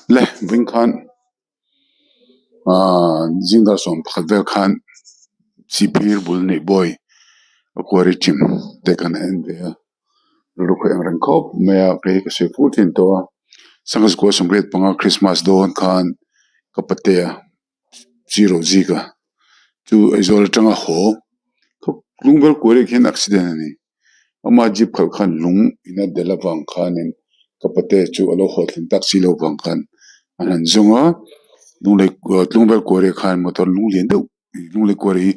Le vawin khan ahh zing dar 11 vel khan sihphir bul neih bawi a quarry chim te kan en ve a rilru khawih ang reng khawp mai a kei hi ka sawi fur thin tawh a sangha zakua 85 Christmas dawn khan ka patea zero zika chu Aizawl atanga haw lungvel quarry ah khian accident a ni. Ama jeep khalh khan lung in a delh avang khanin ka pate chu a lo haw thleng tak si lo vang khan an han zawng a lunglei tlungvel quarry ah khan motor lung lian deuh lunglei quarry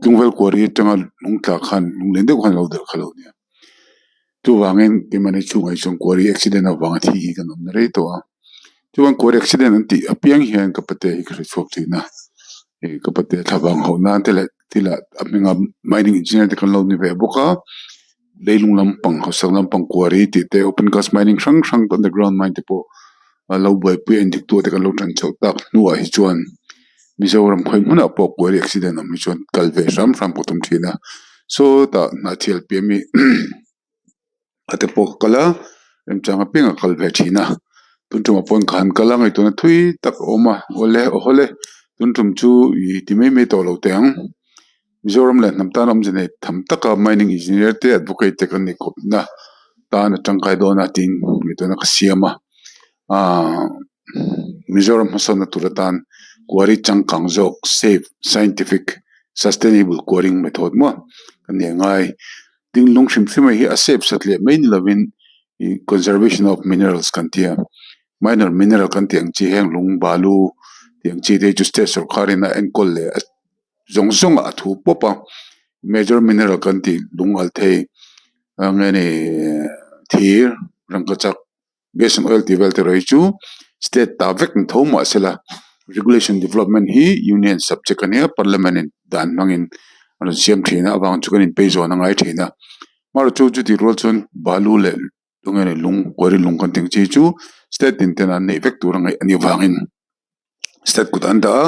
tlungvel quarry atanga lung tla khan lung lian deuh khan a lo delh kha lo nia chuvangin keimahni chhungah hi chuan quarry accident avanga thi hi kan awm na rei tawh a chuan quarry accident an tih apiang hian ka pate hi ka hre chhuak thin a ih ka pate thlavang hauh nan te leh thil ah a hminga mining engineer te kan lo ni ve bawk a leilung lampang hausak lampang quarry tih te open cast mining hrang hrang underground mine te pawh a lo buaipui a endik tu te kan lo tan chhoh tak hnuah hi chuan Mizoram khawi hmunah pawh quarry accident awm hi chuan kal ve hram hram ka tum thin a sawtah hnahthial piah ami a te pawh ka kal a remchang apiang a kal ve thin a tun tumah pawh ka han kal a ngaihtuahna thui tak a awm a awle awhawle tun tum chu ih ti mai mai tawh lo teh ang Mizoram leh hnam tan awmze nei tham taka mining engineer te advocate te kan nei khawp na tan a tangkai dawn a tiin ngaihtuahna ka siam a ahh Mizoram hmasawnna tur atan quarry changkang zawk safe scientific sustainable quarrying method maw ka nih angai. Tin lung hrim hrim hi a safe sat leh mai ni lovin ih conservation of minerals kan tih a minor mineral kan tih ang chi heng lung balu tih ang chi te hi chu state sorkar in a enkawl leh a zawng zawng a thu pawp a major mineral kan tih lung al thei eng nge ni thir rangkachak gas and oil tih vel te erawh hi chu state ta vek ni tho mahsela regulation development hi union subject a nia parliament in dan hmangin a rawn siam thin a avang chu kan inpei zawn a ngai thin a amaherawh chu chutih rual chuan balu leh tunge ni lung quarry lung kan tih ang chi chu state tin ten an neih vek tur a ngaih a nih avangin state kut an dah a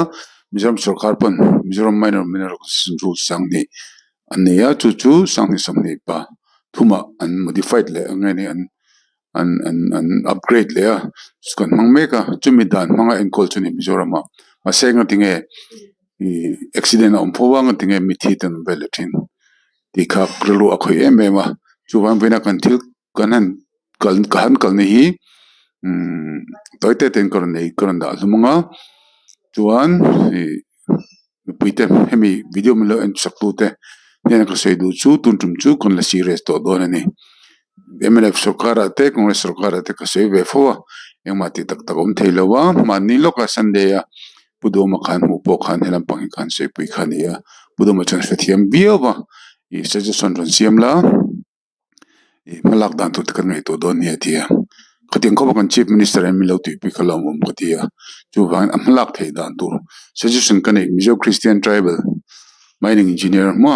Mizoram sorkar pawn Mizoram minor mineral rules 2000 an nei a chu chu 2023 ah an modified leh ang nge ni an an an an upgrade leh a kan hmang mek a chumi dan hmanga enkawl chu a ni Mizoram ah mahse ngatinge ih accident a awm fo a ngatinge mithi te an awm vel leh thin tih kha rilru a khawih em em a chuvang vena kan thil kan han kal ka han kalna hi umm tawi te ten ka rawn nei ka rawn dah hlum ang a chuan ih mipui te hemi video min lo en chak tu te hnena ka sawi duh chu tun tum chu kan la serious tawh dawn a ni mnf sorkar ah te congress sorkar ah te ka sawi ve fo a engmah tih tak tak a awm thei lo a mahni lawka sunday a Pu Dawma khan hmuh pawh khan helam pang hi khan sawipui kha a ni a Pu Dawma chuan hrethiam viau a ih suggestion rawn siam la. Ih hmalak dan tur te kan ngaihtuah dawn nia a ti a khatiang khawpa kan chief minister hian min lo tuipui kha lawm awm ka ti a chuvangin a hmalak theih dan tur suggestion ka neih Mizo Christian tribal mining engineer hma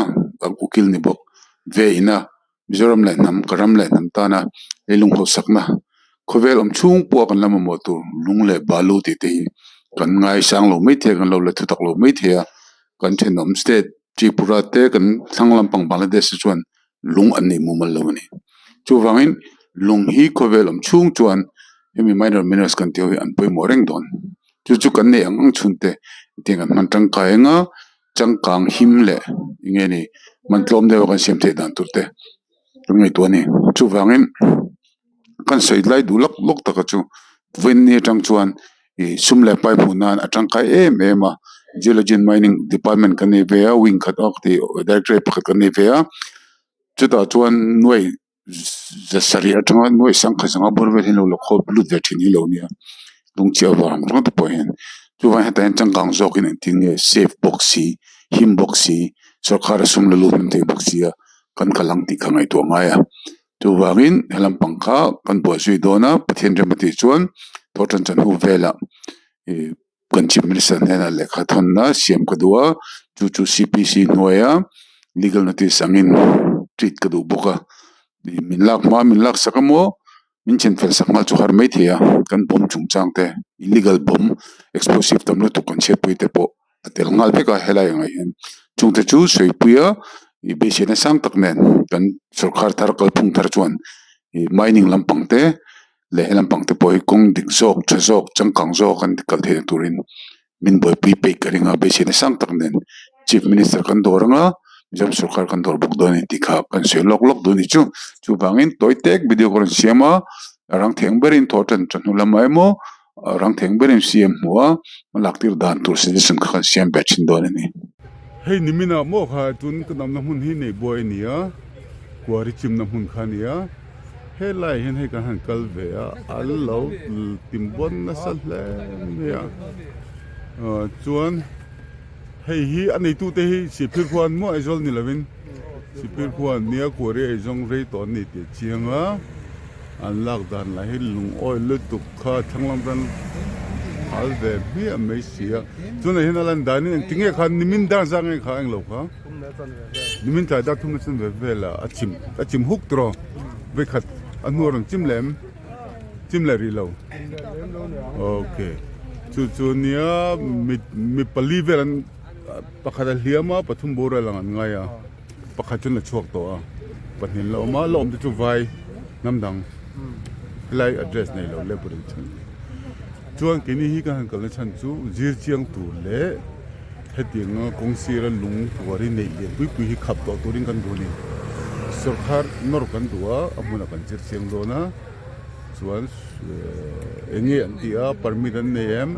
ukil ni bawk ve ina Mizoram leh hnam ka ram leh hnam tana leilung hausakna khawvel awm chhung pawha kan la mamawh tur lung leh balu tih te hi kan ngaisang lo maithei a kan lo la thutak lo maithei a kan thenawm state Tripura te kan thlang lampang Bangladesh te chuan lung an neih mumal lo a ni. Chuvangin lung hi khawvel awm chhung chuan hemi minor minerals kan tih ho hi an pawimawh reng dawn. Chu chu kan neih ang ang chhun te tiang kan hman tangkai anga changkang him leh eng nge ni man tlawm deuh a kan siam theih dan tur te kan ngaihtuah a ni. Chuvangin kan sawi lai duh lawk lawk taka chu vawiin ni atang chuan ih sum leh pai hmuh nan a tangkai em em a geology and mining department kan nei ve a wing khat a tih directorate pakhat kan nei ve a chutah chuan nuai zasarih atanga nuai sangkhat sangha bawr vel hi an lo la khawp lut ve thin hi lo nia lungchhiah vang ringawt te pawh hian chuvang hetah hian changkang zawkin engtin nge safe bawk si him bawk si sorkar a sum la lut hman thei bawk si a kan kal ang tih kha ngaihtuah a ngai a. Chuvangin he lampang kha kan buai zui dawn a Pathian rem a tih chuan thaw tan chan hnu velah ih kan chief minister hnenah lehkha thawnna siam ka duh a chu chu C P C hnuaia legal notice angin treat ka duh bawk a ih min lak hma min lak sak emaw min chin fel sak nghal chu har mai thei a kan bomb chungchang te illegal bomb explosive tam lutuk kan chhiatpui te pawh. A tel nghal vek a helai angah hian chungte chu sawipuia ih beiseina sang tak nen kan sorkar thar kalphung thar chuan ih mining lampang te Leh he lampang te pawh hi kawng dik zawk tha zawk changkang zawk an kal theihna turin min buaipui peih ka ring a beiseina sang tak nen chief minister kan dawr anga Mizoram sorkar kan dawr bawk dawn a ni tih kha kan sawi lawk lawk duh a ni chu. Chuvangin tawi tek video ka rawn siam a a rang theng berin thaw tan chawhnu lamah emaw a rang theng berin siam hmuh a hma lak tir dan tur suggestion kha kan siam ve thin dawn a ni. Hei niminah maw kha tun ka namna hmun hi nei buai a ni a, kuari chimna hmun kha a ni a. Helai hian hei kan han kal ve a an lo timbawn nasa hle mai a chuan hei hi a neitu te hi Sihphir khua an maw Aizawl ni lovin Sihphir khua an nia kuari eizawng rei tawh an ni tih a chiang a an lak dan lah hi lungawi lutuk kha thlang lam tan hal ve hmiah mai si a chuan ah hian a lan danin engtinge khan nimin dar zak nge kha englo kha. Nimin tlai dar thum a chim ve vel a, a chim a chim huk tawh vawikhat a hnu a rawn chim leh em chim leh rih lo ok chu chu nia mi mi pali vel an pakhat a hliam a pathum boral ang an ngai a pakhat chuan a chhuak tawh a pahnih an la awm a la awm te chu vai hnam dang helai address nei lo leh pawh chhan chuan keini hi kan han kalna chhan chu zir chiang tur leh. Hetianga kawng sira lung kuari neih lian pui pui hi khap tawh turin kan duh a ni. Sawrkhar nawr kan duh a, a hmunah kan zir chiang dawn a, chuan eng nge an tih a, permit an nei em,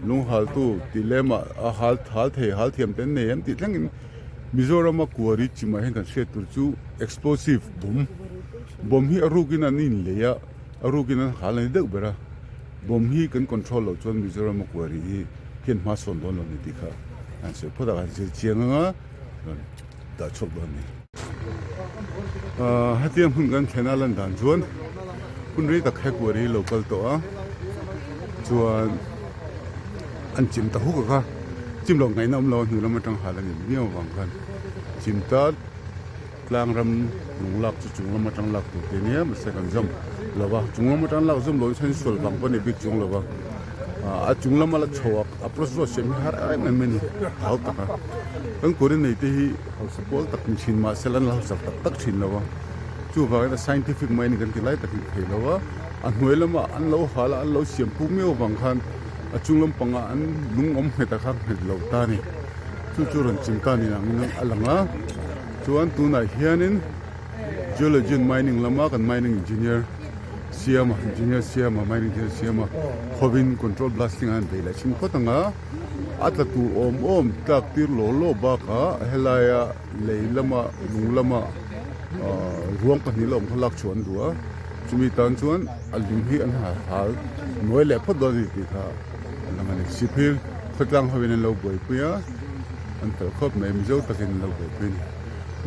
lung haltu tih lemah a hal hal thei hal thiam te an nei em tih thlengin Mizorama kuari chimah hian kan hriat tur chu explosive bomb, bomb hi a rukin an inlei a, a rukin an hal a ni deuh ber a. Bomb hi kan control loh chuan Mizoram a kuari hi hian hma sawn dawn lo ni tih kha an sawi phawt a, an zir chiang anga rawn dah chhuak dawn a ni. Ahh hetiang hmun kan thlen a lan dan chuan hun rei tak he kuari hi lo kal tawh a chuan an chim ta huk a kha chim loh ngaihna awm lo a hnu lam atang hal a ni miau avang khan chim ta. Tlang ram lung lak chu chung lam atang lak tur te nia mahse kan zawm lo va chung lam atang lak zawm lo hi chuan sual vang pawh a ni bik chuang lo va ah a chung lama la chho a approach zawh siam hi har em em a ni hau tak a kan kawr nei te hi hausa pawl tak ni thin mahse an la hausak tak tak thin lo va chuvangin a scientific mai a ni kan ti lai tak hi thei lo va a hnuai lamah an lo hal a an lo siam puk miau avang khan a chung lampangah an lung awm nghet a kha nghet lo ta a ni chu chu rawn chim ta ni ang in a lang a. Chuan tunah hianin Geology and Mining lama kan mining engineer siama engineer siama mining engineer siama khawin control blasting a han bei leh chhin phawt ang a a tla tur awm awm tlak tir law law bakah helaia lei lama lung lama ahh ruang pahnih la awm kha lak chhuah an duh a chumi tan chuan a lung hi an hal nuai leh phawt dawn a ni tih kha a lang a ni sihphir khawtlang ho in an lo buaipui a. An fel khawp mai Mizo takin an lo buaipui a ni.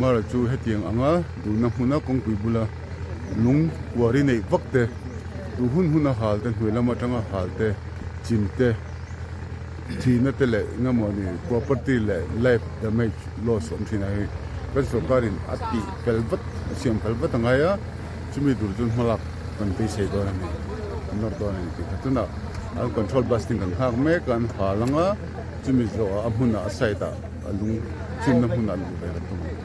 Mara chu hetiang anga duhna hmuna kawngpui bula lung kuari neih vak te, duh hun huna hal te, hnuai lam atanga hal te, chim te, thihna te leh eng emaw ni property leh life damage loss awm thin a hei kan sorkarin a tih fel vat a siam fel vat a ngai a, chumi tur chuan hmalak kan beisei dawn a ni, kan nawr dawn a ni tih kha tunah an control blasting kan nghak mek a an hal anga. Chumi zawhah a hmunah a side ah a lung chimna hmunah luh ve kan tum ang.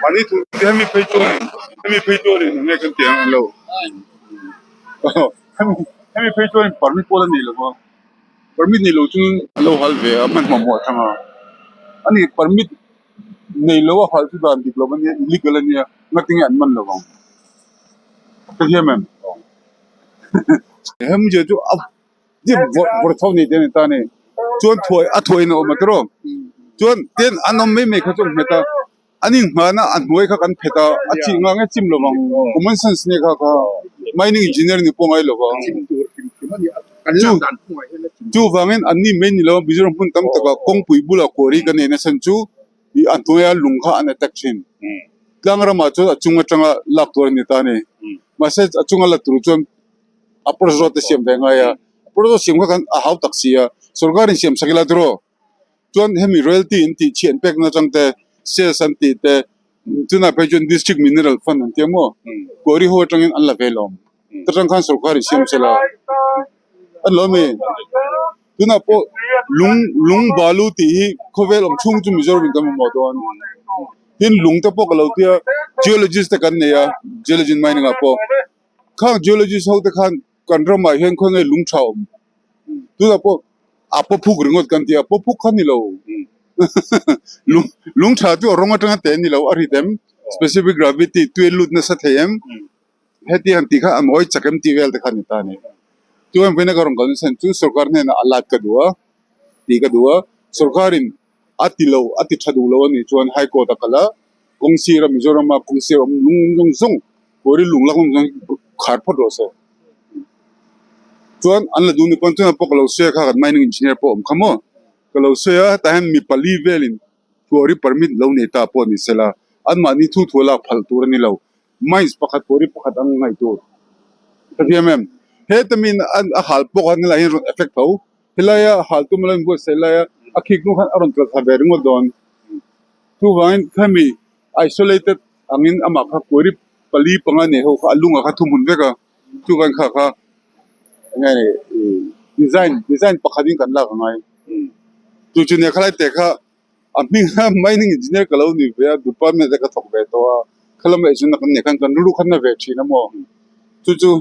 Mahni thu hemi phei chuan hemi phei chuan in enge kan tih ang lo hemi hemi phei chuan permit pawh la nei lo va permit nei lo chungin a lo hal ve a hmanhmawh hmuh atanga ani permit nei lo a hal chu dan dik lo ania illegal ania ngatinge an man lo vang ka hria ma'am hemi zia chu a vawrh chho nei te a ni ta a ni chuan thuai a thuai in a awm a tiraw chuan tin an awm mai mai kha chu a nghet a an innghan a a hnuai kha kan phet a a chih nghah nge chim lovang common sense nia kha kha mining engineer ni pawh ngai lova chu chuvangin an ni mai ni lo Mizoram hmun tam takah kawngpui bulah quarry kan nei nasa chu ih a hnuaia lung kha an attack thin tlang ramah chuan a chung atanga lak tur a ni ta a ni mahse a chunga la tur chuan approach road te siam ve ngai a approach road siam kha kan a hau tak si a sorkar in siam sak ila tiraw chuan hemi royalty an tih chhiah an pek na atang te sales an tih te chunah phei chuan district mineral fund an tia maw quarry ho atangin an la ve lawm ta tang khan sorkar in siam sela an lo ami tunah pawh lung lung balu tih hi khawvel awm chhung chu Mizoram in kan mamawh dawn tin lung te pawh ka lo tia geologist te kan nei a geology mining ah pawh. Khang geologist ho te khan kan ramah hian khawi nge lung tha awm tunah pawh a paw phuk ringawt kan ti a paw phuk kha ni lo lung lung tha chu a rawng atanga te ni lo a rit em specific gravity tui a lut nasa thei em heti han tih kha a mawi chak em tih vel te kha ni ta a ni chuan vawiin a ka rawn kal nasa chu sorkar hnenah a lat ka duh a tih ka duh a sorkarin a ti lo a ti tha duh lo a nih chuan high court a kal a kawng sira Mizoram a kawng sira awm lung zawng zawng Kawri lung lak awm zawng khar phawt rawh se. Chuan an la duh ni pawn chuan pawh ka lo sawi a kha kan mining engineer pawh awm kha maw ka lo sawi a hetah hian mi pali velin kawri permit lo nei ta pawh ni sela anmahni thu thu a lak phalh tur a ni lo mines pakhat kawri pakhat ang ngaih tur ka hria em heta min a hal pawh khan helaiah hian rawn effect tho helaia hal tum alo inbuatsaih laia a khik hnu khan a rawn tla thla ve ringawt dawn chuvangin khami isolated angin amah kha quarry pali panga nei ho kha a lungah kha thumhun vek a chuvang kha kha enge ih design design pakhat in kan lak angai chu chu nia khalai te kha a hming a mining engineer ka lo ni ve a department te ka thawk ve tawh a khalam ah chuan kan nei khan kan rilru khan na ve thin a maw chu chu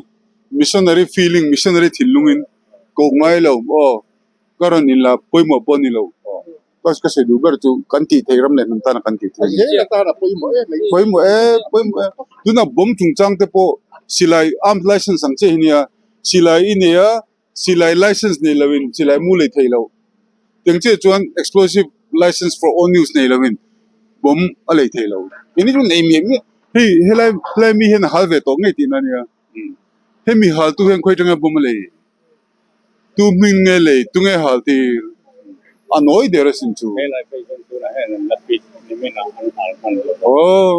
missionary feeling missionary thinlung in koh ngai lo aw ka rawn in la pawimawh pawh a ni lo. Ka ka sawi duh ber chu kan tih theih ram leh hnam tana kan tih theih a ni. Pawimawh e, pawimawh e. Tunah bomb chungchang te pawh silai arms license ang chiah hi nia, silai i nei a, silai license nei loin silai mu lei thei lo. Teng chiah chuan explosive license for own use nei loin bomb a lei thei lo. Engtin chu nei miah miah hei helai helai mi hian a hal ve tawh ngei tihna a nia. Hemi haltu hian khawi atanga bomb a lei? Tu hming nge lei, tu nge hal tir? A nawi der asin chu. Aw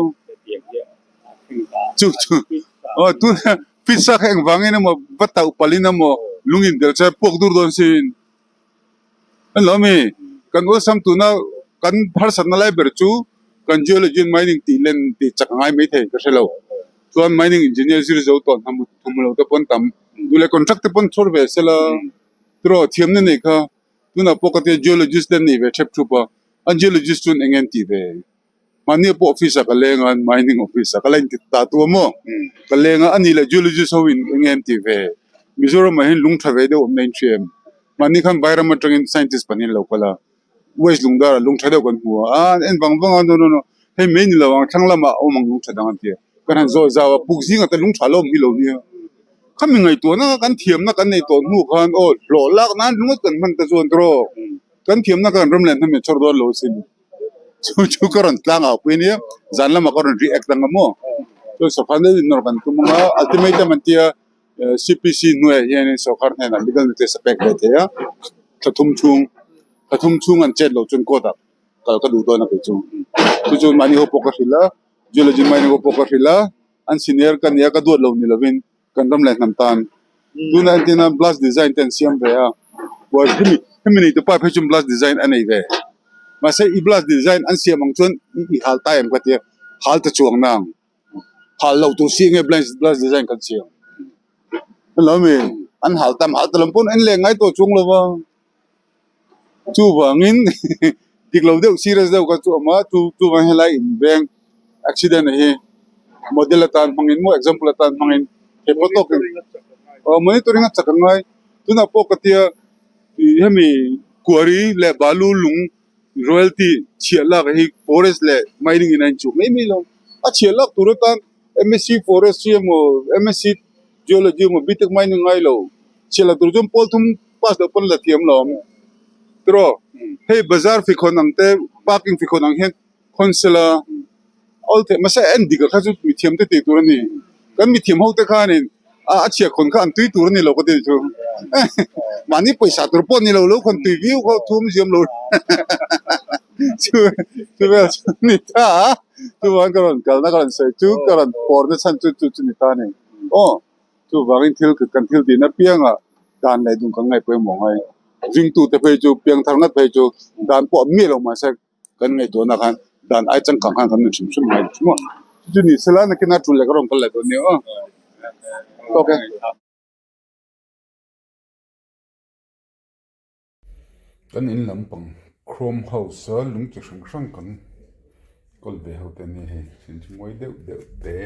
chu chu aw tu pizza kha engvangin emaw va tauh palhin emaw lung in del chuan puak dur dawn sin. An lo ami kan awlsam tuna kan harsatna lai ber chu kan geology and mining tih len tih chak a ngai maithei ka hre lo. Chuan mining engineer zir zo tawh hna hmu lo te pawn tam duh leh contract te pawn chhawr ve sela tiraw thiamna nei kha tunah pawh ka tia geologist te an nei ve thep thup a an geologist chuan eng nge an tih ve mahni pawh office ah ka leng a mining office ah ka la inti ta tu a maw ka leng a ani leh geologist ho in eng nge an tih ve Mizoram ah hian lung tha ve deuh awm na in hria em mahni khan vairam atangin scientist pahnih an lo kal a. West Lungdar ah lung tha deuh kan hmu a, a en vang vang a no no no hei mai ni lo ang thlang lamah a awm ang lung tha dang an ti a, kan han zawi zau a puk zingah te lung tha lo awm hi lo nia khami ngaihtuahna kha kan thiamna kan nei tawh hnu khan aw hlawh lak nan ringawt kan hman ta chuan tawh kan thiamna khan ram leh hnam in chhawr dawn lo sin chu chu ka rawn tlang au pui ania zan lamah ka rawn react ang a maw chuan sawrkar deuh in nawr kan tum ang a ultimatum an tia C_P_C hnuaiah hianin sawrkar hnenah legal notice a pek ve thei a thla thum chhung thla thum chhung an chet loh chuan court ah kal ka duh dawn a kei chu chu chu mahni ho pawh ka hrilh a geology mining ho pawh ka hrilh a an senior ka nia ka duat lo ni lovin kan ram leh hnam tan tunah entirna blast design te an siam ve a hemi hemi nei tu pa phei chuan blast design a nei ve mahse i blast design an siam ang chuan i hal ta em ka tia hal ta chuang nang. Hal loh tur si nge blast design kan siam hello mi an hal tam hal ta lam pawn en leh ngai tawh chuang lo va chuvangin dik lo deuh serious deuh kha chu a awm a chu chuvang helai in veng. accident a hi model atan hmangin maw example atan hmangin he pawh tawk in aw monitoring a chak ang ngai tunah pawh ka tia ih hemi quarry leh balu lung royalty chhiah lak hi forest leh mining in a inchuh mai mai lo a chhiah lak tur atan M_S_C forestry emaw M_S_C geology emaw B tech mining ngai lo chhiah lak tur chuan pawl thum pass loh pawn la thiam lo ang tiraw hei bazar fikhawn ang te parking fikhawn ang hian khawn sela awl theih mahse en dik ah kha chu mithiam te tih tur a ni kan mithiam ho te khanin a a chhiah khawn kha an tui tur a ni lo ka ti chu mahni pawisa tur pawh ni lo lo khawn tui viau kha thum ziam lo chu chu vel chu a ni ta a chuvang ka rawn kalna ka rawn sawi chu ka rawn pawrna chhan chu chu chu ni ta a ni aw chuvangin thil kan thil tihna piangah dan leh dun kan ngaih pawimawh ngai ringtute phei chu piangthar ngat phei chu dan pawh a miah lo mahse. Kan ngaihtuahna khan dan ai changkang khan kan nun hrim hrim ngai hrim a, chu chu ni sela nakin a tul leh ka rawn kal leh dawn nia aw. Ok. Kan in lampang Chrome House a lung chi hrang hrang kan kawl ve ho te ania hei thil chu mawi deuh deuh te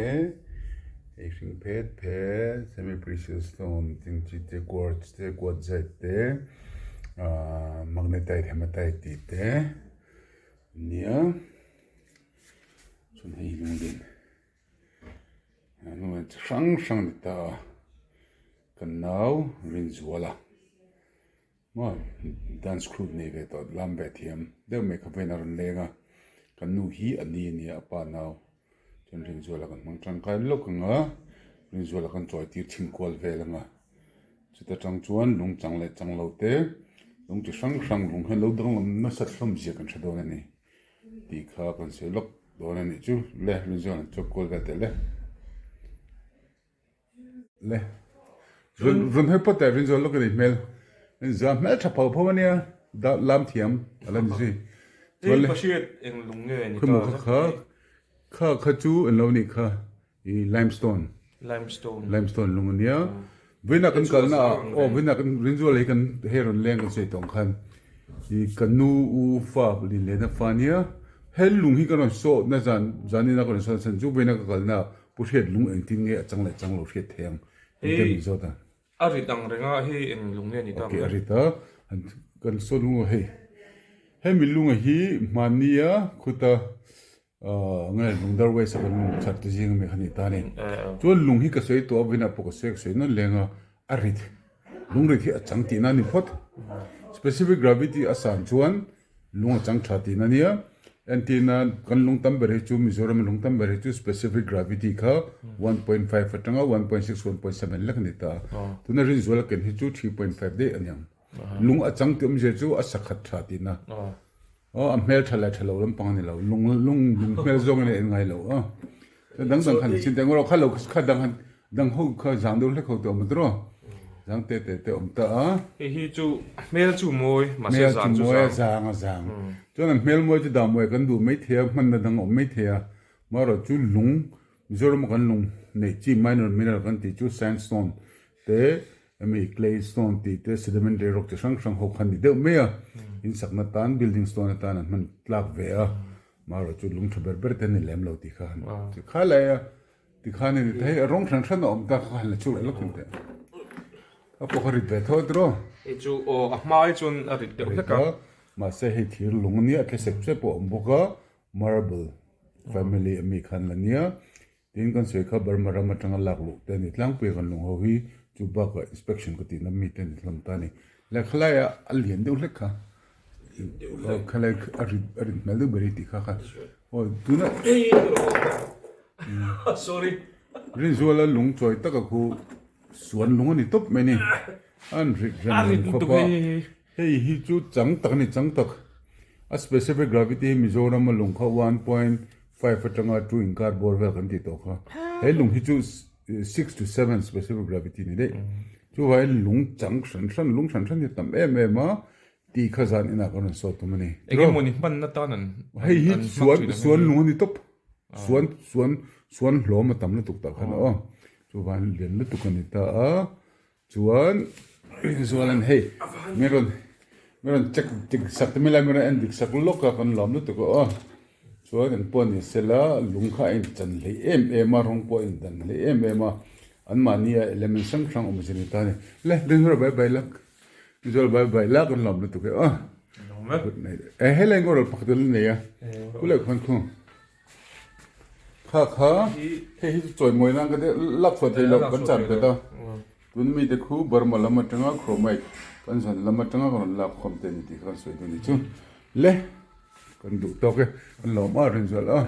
hei hring phet phet semi precious stone ting chi te quartz te quartzite te ahh magnetite hematite tih te nia chuan hei lunglen lunglen chi hrang hrang a ni ta a kan nau Rinzuala maw dance group nei ve tawh lam ve thiam deuh mai kha vawiin a rawn leng a kan nu hi a ni a nia a pa nau chuan Rinzuala kan hmang tangkai lawk ang a Rinzuala kan chawi tir chhin kual vel ang a. Chuta tang chuan lung chang leh chang lo te, lung chi hrang hrang lung hian lo danglam nasat hlawm zia kan hre dawn a ni tih kha kan sawi lawk dawn a nih chu. Le, Rinzuala an chawp kual vel teh le. Le, rawn hawi phawt teh Rinzuala lawk a ni hmel. Rinzuala hmel tha pho pho a nia, lam thiam a la ni zui. Chuan le, khawimaw kha kha, kha kha chu an lo nih kha. I limestone. Limestone. Limestone lung ania. Vawiinah kan kalna ah aw vawiinah kan rinzual hi kan hei rawn leng kan sawi tawng khan i ka nu u fa linlena fa ania. He lung hi ka rawn saw na zan zanin a ka rawn saw chhan chu vawiinah ka kalna ah Pu Hriat lung engtin nge a chang leh chang lo hriat thei ang tih te min zawt a. A rit ang reng a hei eng lung nge ni ta Okay a rit a kan saw lung a hei hemi lung a hi hmannia khuta Nge lung dar west a kan lung that te zing ami kha ni ta a ni. Chuan lung hi ka sawi tawh a vawiinah pawh ka sawi ka sawi nawn leng a, a rit lung rit hi a chang tihna a ni phawt. Specific gravity a san chuan lung a chang tha tihna a nia. Entirna kan lung tam ber hi chu Mizoram a lung tam ber hi chu specific gravity kha 1.5 atanga 1.6 1.7 lek a ni ta a. Tuna Rinzuala ken hi chu 3.5 daih a ni ang. Lung a chang tih awmzia chu a sakhat tha tihna. Aw a hmel tha leh tha lo lampang a ni lo, lung lung lung hmel zawng in a en ngai lo a. Chuan dang dang khan chin teh ngawrh kha lo kha dang han dang ho kha zang deuh hlek ho te awm a tiraw. Zang te te te awm ta a. Hei hi chu hmel chu mawi mahse zang chu zang. Hmel chu mawi a zang a zang. Chuan a hmel mawi chu dah mawi kan duh mai thei a, hmanna dang a awm mai thei a. Marawh chu lung Mizoram a kan lung neih chi minor mineral kan tih chu sandstone te hemi clay stone tih te sedimentary rock chi hrang hrang ho kha ni deuh mai a, in sakna tan building stone atan an hman tlak ve a, marawh chu lung tha ber ber te an ni lem lo tih kha han ti kha lai a, tikhan a ni ta hei a rawng hran hran a awm ta kha han la chhuak leh lawk thung teh a pawh kha rit ve tho a tiraw. Hei chu aw a hmai chuan a rit deuh hlek a. Mahse hei thir lung ania a tle sep sep pawh a awm bawk a, marble family ami khan la nia. Tin kan sawi kha Burma ram atanga lak luh te a ni tlangpui a kan lung ho hi chu bakah inspection ka tihna mi te a ni hlawm ta a ni. Lehkha laiah a lian deuh hlek kha khalai a rit a rit hmel deuh ber hi tih kha kha aw tuna sorry Rinzuala lung chawi taka khu suan lung a ni tawp mai ni an rit rem rem khawp a hei hi chu chang tak a ni chang tak a specific gravity hi Mizoram a lung kha 1. 5 atanga 2 inkar bawr vel kan tih tawh kha. He lung hi chu 6 to 7 specific gravity ni daih. Chuvangin lung chang hran hran, lung hran hran hi a tam em em a, tih kha zan inah kan rawn sawt tum a ni. Eng emaw ni hmanna tan an Hei hi suan suan lung a ni tawp. Suan suan suan hlawm a tam lutuk tah khan aw. Chuvangin lian lutuk a ni ta a. Chuan Rinzuala'n hei min rawn min rawn check dik sak te mai lai min rawn en dik sak lawk a kan lawm lutuk a aw. Chuan eng pawh ni sela lung kha a inchan hleih em em a, rawng pawh a indan hleih em em a, anmahnia element hrang hrang awm zir ni ta a ni. Le, Rinzuala bai bai lak, Rinzuala bai bai lak an lawm lutuk e aw. Good night. E helai ngawrh pakhat a la nei a, kuleh khuan khung. Kha kha hei hi chu chawimawi nan ka lak chhuah theih loh kan chan pet a, tun mite khu Burma lam atanga chromite kan zan lam atanga kan rawn lak khawm te a ni tih kha kan sawi dawn ni chu le kan duh tawk e kan lawm a rinzual a.